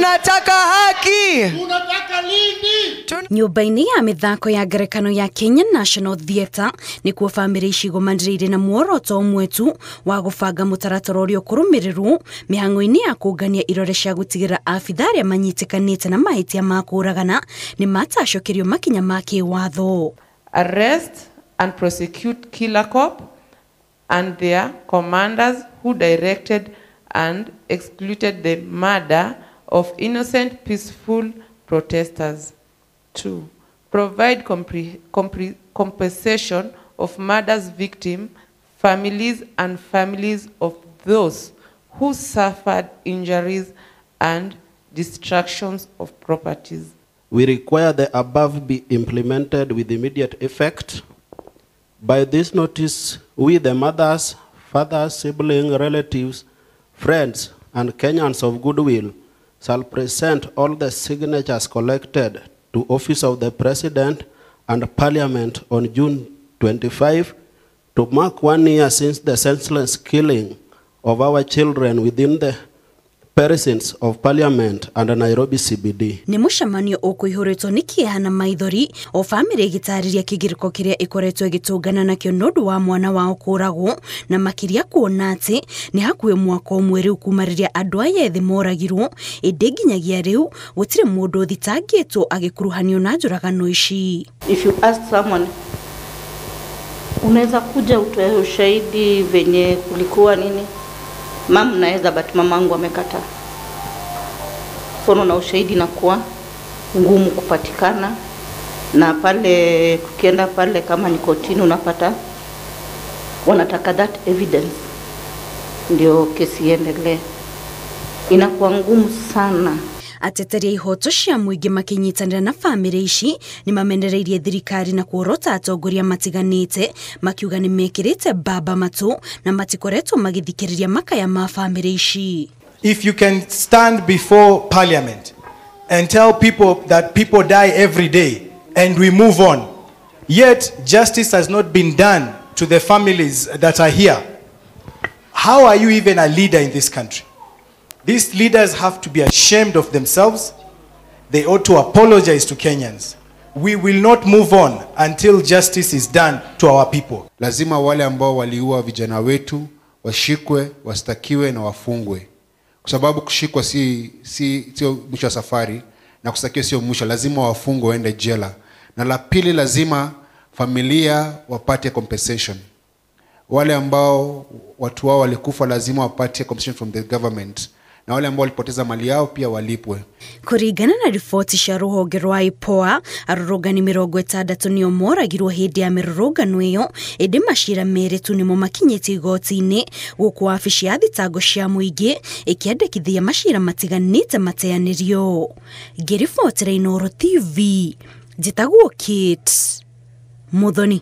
Tunataka haki. Tunataka lini? Nyũmba-inĩ ya mĩthako ya ngerekano ya Kenya National Theatre nĩkuo bamĩrĩ icigomanĩrĩire na muoroto ũmwe tu wa gũbanga mũtaratara ũrĩa ũkũrũmĩrĩrwo mĩhang'o-inĩ ya kũngania irore cia gũtigĩrĩra abithaa arĩa manyitĩkanĩte na mahĩtia ma kũũragana nĩ matacokerio makinya ma kĩwatho. Arrest and prosecute killer cop and their commanders who directed and executed the murder of innocent peaceful protesters. 2. Provide compensation of murders victim families and families of those who suffered injuries and destructions of properties. We require the above be implemented with immediate effect. By this notice, we the mothers, fathers, siblings, relatives, friends, and Kenyans of goodwill shall present all the signatures collected to Office of the President and Parliament on June 25 to mark 1 year since the senseless killing of our children within the precincts of Parliament and Nairobi CBD. Nĩ mũcemanio ũkũihũrĩtwo nĩ kĩeha na maithori o bamĩrĩ ĩgĩtarĩria kĩgirĩko kĩrĩa ĩkoretwo ĩgĩtũngana nakĩo nĩ ũndũ wa mwana wao kũragwo, na makĩria kuona atĩ nĩ hakuhĩ mwaka ũmwe rĩu kuma rĩrĩa andũ aya ethĩ moragirwo, ĩndĩ nginyagia rĩu gũtirĩ mũndũ ũthitangĩtwo agĩkuruhanio na njũragano ici. If you ask someone, unaweza kuja utoe ushahidi venye kulikuwa nini? Mama naweza, but mamangu amekataa. Sono na ushahidi na kuwa ngumu kupatikana, na pale tukienda pale kama ni kotini unapata wanataka that evidence ndio kesi iendelee. Inakuwa ngumu sana. Ateteri a ihoto cia mũingĩ makĩnyitanĩra na bamĩrĩ ici nĩ mamenereirie thirikari na kuorota atongoria matiganĩte makiuga nĩ mekĩrĩte mbamba matũ na matikoretwo magĩthikĩrĩria makaya ma bamĩrĩ ici. If you can stand before Parliament and tell people that people die every day and we move on, yet justice has not been done to the families that are here, how are you even a leader in this country? These leaders have to be ashamed of themselves. They ought to apologize to Kenyans. We will not move on until justice is done to our people. Lazima wale ambao waliua vijana wetu washikwe, wastakiwe na wafungwe. Kwa sababu kushikwa sio mwisho wa safari na kustakiwa sio mwisho, lazima wafungwe waende jela. Na la pili, lazima familia wapate compensation. Wale ambao watu wao walikufa lazima wapate compensation from the government. Na wale ambao walipoteza mali yao pia walipwe. Kũringana na riboti cia rũhonge rwa IPOA, arũrũngani 60 nĩo moragirwo hĩndĩ ya mĩrũrũngano ĩyo, ĩndĩ macira merĩ tu nĩmo makinyĩte igoti-inĩ, gũkũ wabici ya thitango cia mũingĩ ĩkĩandĩkithia macira matiganĩte mateanĩrio. Ngĩribotera Inooro TV, njĩtagwo Kate Muthoni.